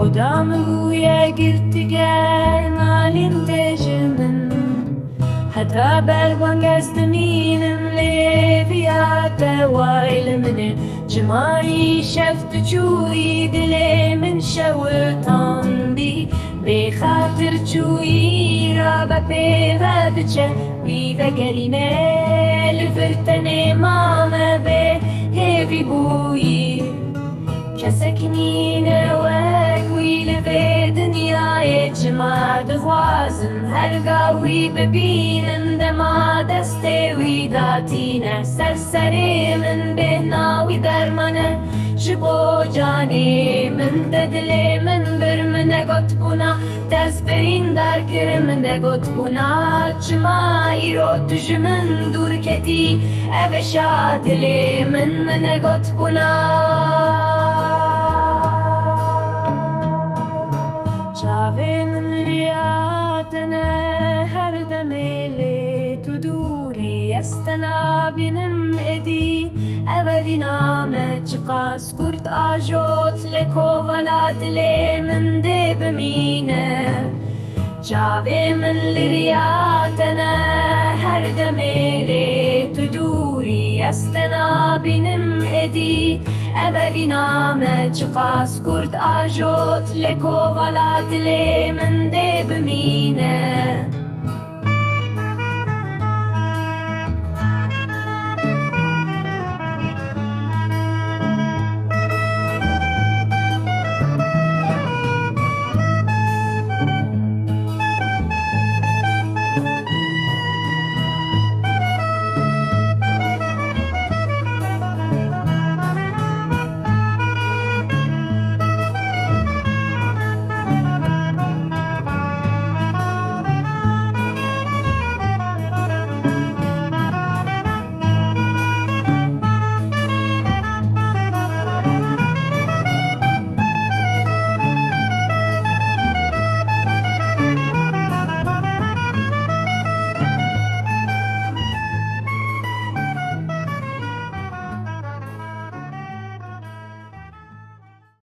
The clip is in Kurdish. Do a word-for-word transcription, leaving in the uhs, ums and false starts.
Xuda min bûye girtîgeh nalîn tê ji min. Heta ber bang ez dimînim lê viya te way li min e. Çima îşev tu çûyî dilê min şewitandî. Bêxatir çûyî rabe pê ve biçe. Wî vegerîne li vir tenê mame bê hêvî bûyî. Kesek nîne wek wî li vê dinyayê. Çima dixwazim her gav wî bibînim, dema destê wî datîne ser serê min, bêhna wî derman e ji bo canê min. De dilê min bir min e gotbûna, dest birîndar kir min de gotbûna. Çima îro tu ji min dûr ketî? Ev e şa dilê min, min e gotbûna. Çavê min riya te ne, her demê lê tu dûrî, ez te nabînim êdî. Ev e vîna me çiqas kurt ajot, lê kovala dilê min dê bimîne. Çavê min li riya te ne, her demê lê tu dûrî, ez te nabînim êdî. Ev e vîna me çiqas kurt ajot, lê kovala dilê min dê bimîne.